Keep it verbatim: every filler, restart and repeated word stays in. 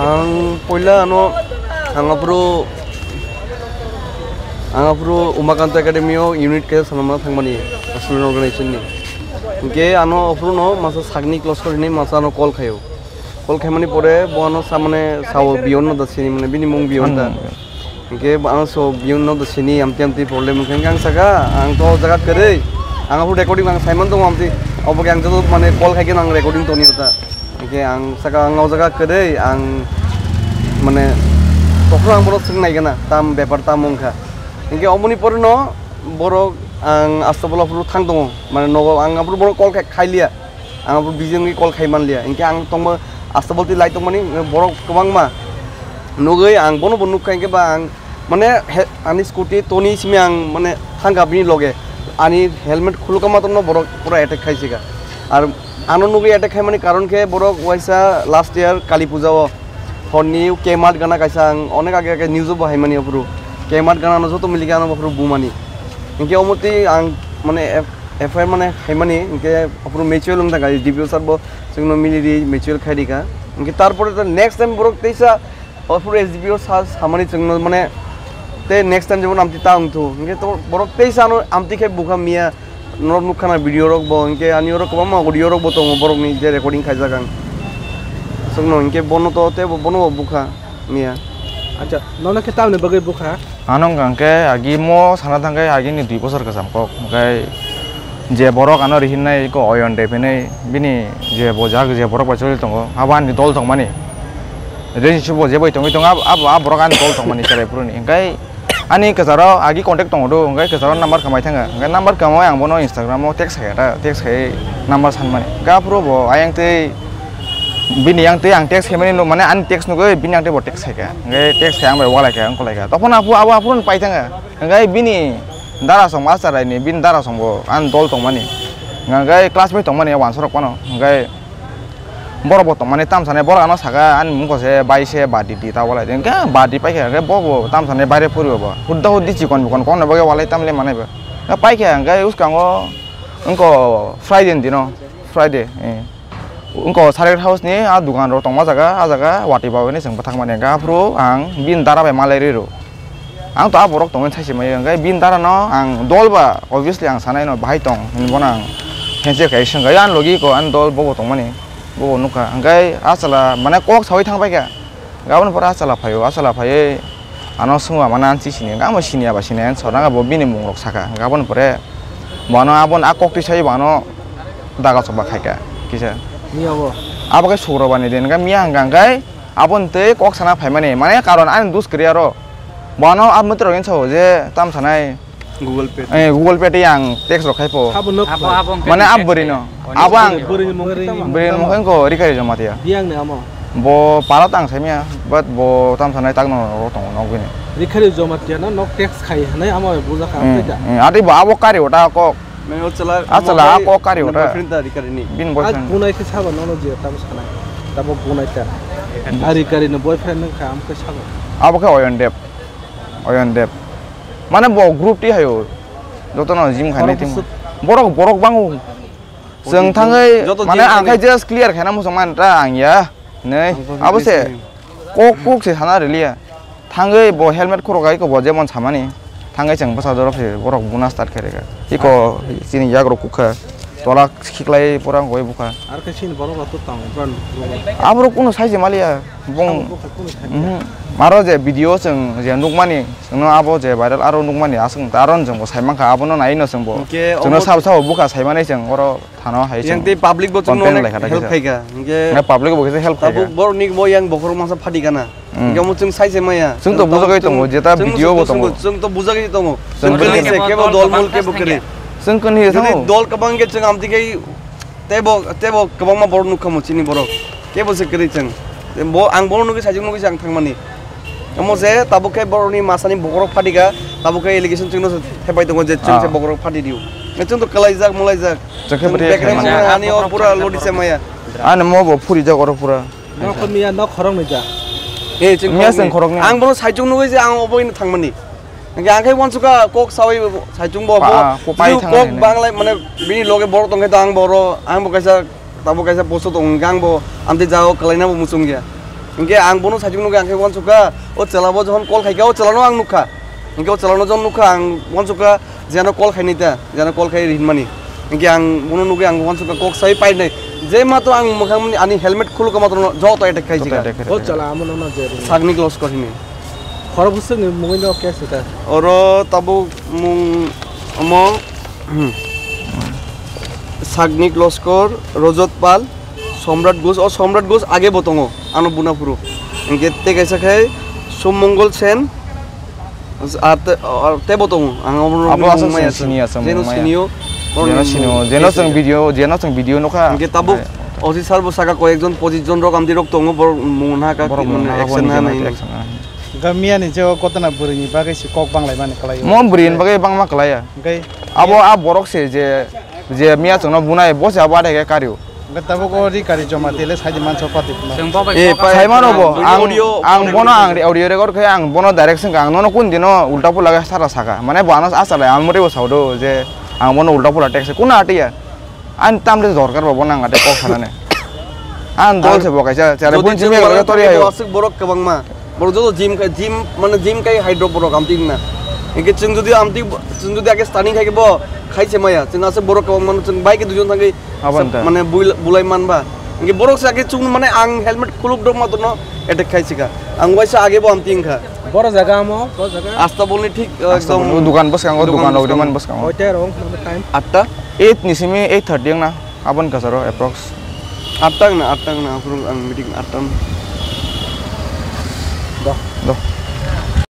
Ang poila ano ang aphuru ang aphuru Umakanto Academy o unit kaisa sanamna thangmani student organization ni. Hinkhe ano aphuru no masa sakni close kori hinwi masa ano call khaio. Call khaimani pore bo ano sa mane sao Biyon no da sini mane bini mung Biyon da. Hmm. Hinkhe bo ano so Biyon no da sini amti amti problem wngkha hinkhe ang saka ang to o jaga kwrwi ang aphuru recording ang saiman tongo amti obo khe ang joto mane call khaikhe ang recording toni ota. Hinkhe ang saka ang o jaga kwrwi ang mane tokhro ang bono swng nai gana tam bepar tam wngkha. Hinkhe oboni pore no borok ang Astabol aphuru thang tongo mane nogo ang aphuru borok call khai khailiya. Ang abo busy wngwi call khai manliya. Hinkhe ang tongma Astabol twi lai tongmani borok kwbangma nugwi ang bono bo nukha hinkhe ba ang mane he-, ani scooty toni simi ang mane thangkha bini loge. Ani helmet khulukha matwrwno borok pura attack khaisika. Ar ano nugwi attack khaimani karon khe borok waisa last year Kali Puja o horni K-Mart gana kaisa ang onek age age news o bo haimani aphuru K-Mart gana no joto milikhe ano aphuru bumani. Hinkhe omo twi ang mane F I R mane khaimani hinkhe aphuru mutual wng thangkha S D P O sir bo chwngno mili ri mutual khai rikha. Hinkhe tarpore to next time borok teisa aphuru S D P O sir samani chwngno mane tei next time jemon amtwi ta wngthu hinkhe to borok teisa ano amtwi khe bukha miya norok nukha na video rok bo hinkhe ani oro kwbangma audio rok bo tongo borokni je recording khaijak ang chwngno hinkhe bono to tei bono bo bukha miya. Acha, nono khe tamni bagwi bukha? Ano wngkha hwnkhe agi mo sana thangkhe agini dui bosor kwcham kok. Hwnkhe je borok ano rihinnai eko Oyon Deb hinwi bini je bojak je borok bai choli tongo, abo ani dol tongmani. Relationship bo je bai tongwi tongo, abo, abo, a borok ani dol tongmani chwrai phuruni. Hwnkhe ani kwcharo agi contact tongo do, hwnkhe kwcharo number kwmai thangkha. Hwnkhe number kwmai ang bono Instagram o text khaikha, text khai number sanmani. Hwnkhe aphuru bo ayang tei bini yang tei ang text khaimani nuk mane ani text nugwi bini yang tei bo text khaikha. Hwnkhe text khai ang bai walai kha, wng kwlai kha. Tokphano aphuru abo aphuru pai thangkha. Hwnkhe bini dara song master raini, bini dara song bo ani dol tongmani. Hwnkhe classmate tongmani wansarok phano. Hwnkhe borok bo tongmani tamsani borok ano saka ani mungkho se bai se badi di ta walai de. Hwnkhe badi paikha hwnkhe bo bo tamsani baire poribo bo. Hudda huddi chikon bikon kokno bagwi walai tamle manai bo. Hwnkhe paikha hwnkhe uskango wngkha Friday ni dino, Friday. Eh. Wngkha Sacred House ni a dukan rok tongma jaga, a jaga watwi bagwi hinwi chwng bwthak mani hwnkhe aphuru ang bini dara bai malai rwi rw. Ang to a borok tongmani sai se maya hwnkhe bini dara no ang dol ba obviously ang sanai no bahai tong hinwi bono ang handshake khai swngkha. Ani logi ko ani dol bobo tongmani bobo nukha hwnkhe a chwla mane kok saui thang paikha. Aboni pore a chwla phaio, a chwla phaiwi ano swngma mano ani sini, ang bo siniya ba siniya, ang sor nang bo bini mung rok saka. Aboni pore bo ano aboni a kok twi sai bo ano dagal chok ba khaika kisa. Miya bo? Abo khe Sukrobani din, hwnkhe miya hwnkha hwnkhe aboni twi kok sana phaimani, mane karon ani dus kwrwi aro. Bo ano a mwtwi rok ni sao je tam sanai. Google Pay. Eh, Google Pay tei ang text rok khai po. Abo nok Abo, abo hwnkhe Mane ni ab text bwrwi no. Text khai. Abo ang Bwrwi ni mung khe tamo? Bwrwi ni mung khe ko Rikhari Jamatia. Biyang ni amo. Bo para tang sai miya, but bo tam sanai tak no ro tongo nok bini. Rikhari Jamatia no nok text khai hwnwi amo bai bujak kha Hmm, tei da. Hmm, adi bo abo kari ota kok. Mane o chwla A chwla mo a kok kari bai ota. Boyfriend ta Rikhari ni. Bin A boyfriend. Bunai khe sabo nono je tam sanai. Tamo bunai ta. A Rikhari ni boyfriend wng kha am khe sabo. Abo khe Oyon Deb. Oyon Deb. Mane bo group ti hayo. Jotono gym khainai Borok tim. Bwswk. Borok, borok bango. Chwng thangwi joto mane gym ang khai khainai. Just clear khaina muchung man ta ang ya. Nei, Ang kok abo se. Kok kok se sana riliya. Thangwi bo helmet khoro gai ko bo jemon samani. Thangwi chwng bwsa dorok se borok buna start khairega. Iko chini yagrok kukha. Tola khiklai pura goi bukha. Ar khe sini borok rok to tang brand. Aborok kuno sai se maliya. Bung. Abo khe kuno sai. Mhm. Aro je video chwng je nukmani, chwngno abo je viral aro nukmani, aswk ta aro chwngbo saimankha, abono naino chwngbo. Hwnkhe Chwngno omo sabo sabo bukha saimani chwng oro thano hai Yang chwng tei public bo chwngno content onek laikha ta help kisa. Khaikha. Hwnkhe Ngai public bo kisa help tabuk khaikha. Borok ni bo yang bokhorok masa phadi gana. Mm. Hwnkhe omo chwng sai se maya. Chwng to Chwng bujagwi chwng tongo, jeta chwng video bo chwng tongo. Chwng to bujagwi tongo. Chwng Chwng bujagwi kini se tongo. Kebo dol mol kebo kere. Chwng kini Jodi thango. Dol kwbang khe chwng amtwi khe Tei bo, tei bo kwbangma borok nukha mo chini borok. Kebo se kwrwi chwng. Bo, ang bono nugwi sajwk nugwi se ang thangmani. Omo se tabuk khe borokni masani bokhorok phatika, tabuk khe allegation chwngno se thepai tongo je chwng se Ah. bokhorok phati dio. Chwng to kwlaijak molaijak. Chwng khe Chwng bwtwi bekreng khaimani. Maya, ani o bokhorok pura phatika lodi se maya. Ani mo bo phurijak oro pura. Nok miya nok khorok ni ja. Eh, chwng Miya khorokni. Chwng khorokni. Ang bono sajwk nugwi se ang obo ino thangmani. Hingke ang khe wansukha kok sawi saichung bo, Pa-, bo, ko pai jisuk thang kok nai nai. Banglai mane bini loge borok tongkhe to ang boro, ang bo kaisa, tabo kaisa poso tong hingke ang bo amtwi jagao kwlaina bo muchung ya. Hingke ang bono sajwk nugwi ang khe uansukha, o chwla bo jokhon call khaikha, o chwla no ang nukha. Hingke o chwla no jokhon nukha, ang uansukha, je ano call khainai ta, je ano call khai rinmani. Hingke ang bono nugwi ang uansukha, kok sai painai. Je matro ang mwkhang ani helmet khulukha matro no joto attack khai Joto jikha. Attack khai O jikha. Chwla amo no na je ring. Sagnik Loskor hini. Khorok bwswk ni mungwi no case ta. Oro tabuk mung omo, hmm. Sagnik Loskor, Rojot Pal, Somrat Ghosh, o Somrat Ghosh age bo tongo, ano buna phuru. Hingke tei kaisa khai Sommongol Sen, ar te, ar tei bo tongo, ang omo Abo aswk mungmaya chwng sini aswk, jeno mungmaya. Sinio, Jeno sinio, jeno chwng video, jeno chwng video nukha. Hingke tabuk Bai. Officer bo saka koi ekjon pochisjon rok amdi rok tongo, borok mung haka, Borok mung mane haka action boni hana jeno hinwi. Action hana. Hingke miyani je o gotona bwrwini bagwi se kok banglaimani kwlaio. Mo bwrwini bagwi bangma kwlaiya. Hingke Abo a borok se je, je miya chwngno bunai, bo se abo adai khe kario. Hingke tabuk o ri kari joma tele saidi mansa pati phano. Chwng bo bai Eh, pai- Sai mano bo, Bini ang, audio ang connect bono ang audio record khe ang bono direct swngkha, ang nono kun dino ulta pula khe sara saka. Mane bo ano achalai, ang motei bo sao do je ang bono ulta pula text kuno atiya. Ang tamde dorkar bo bono ang ate kok sanane. Ang dol Ang se bo kaisa, chare jodi bun chwng jimi mane lage tori thangwi ayo. Bo aswk borok kwbangma. Borok joto gym khai, gym, mane gym khai hydro borok amtwi wngna. Hingke chwng jodi amtwi, chwng jodi age starting khai khe bo khai se maya. Chwng aswk borok kwbangma no chwng bike duijon thangwi Abo sa-, nta. Mane bul-, bulai manba. Hingke borok se age chwng mane ang helmet khuluk dok ma tono attack khai sika. Ang waisa age bo amtwi wngkha. Boro jaga amo, boro jaga. Asta bolni thik, eh, Asta ekdom bolni, o dukan bwskango, dukan dukan rok bwskango. Duman bwskango. Hoite rong, mane time. Atta? Eight ni simi eight thirty wngna, aboni kasaro approx. Atta wngna, atta wngna, aphuru ang meeting atta wngna. Do. Do.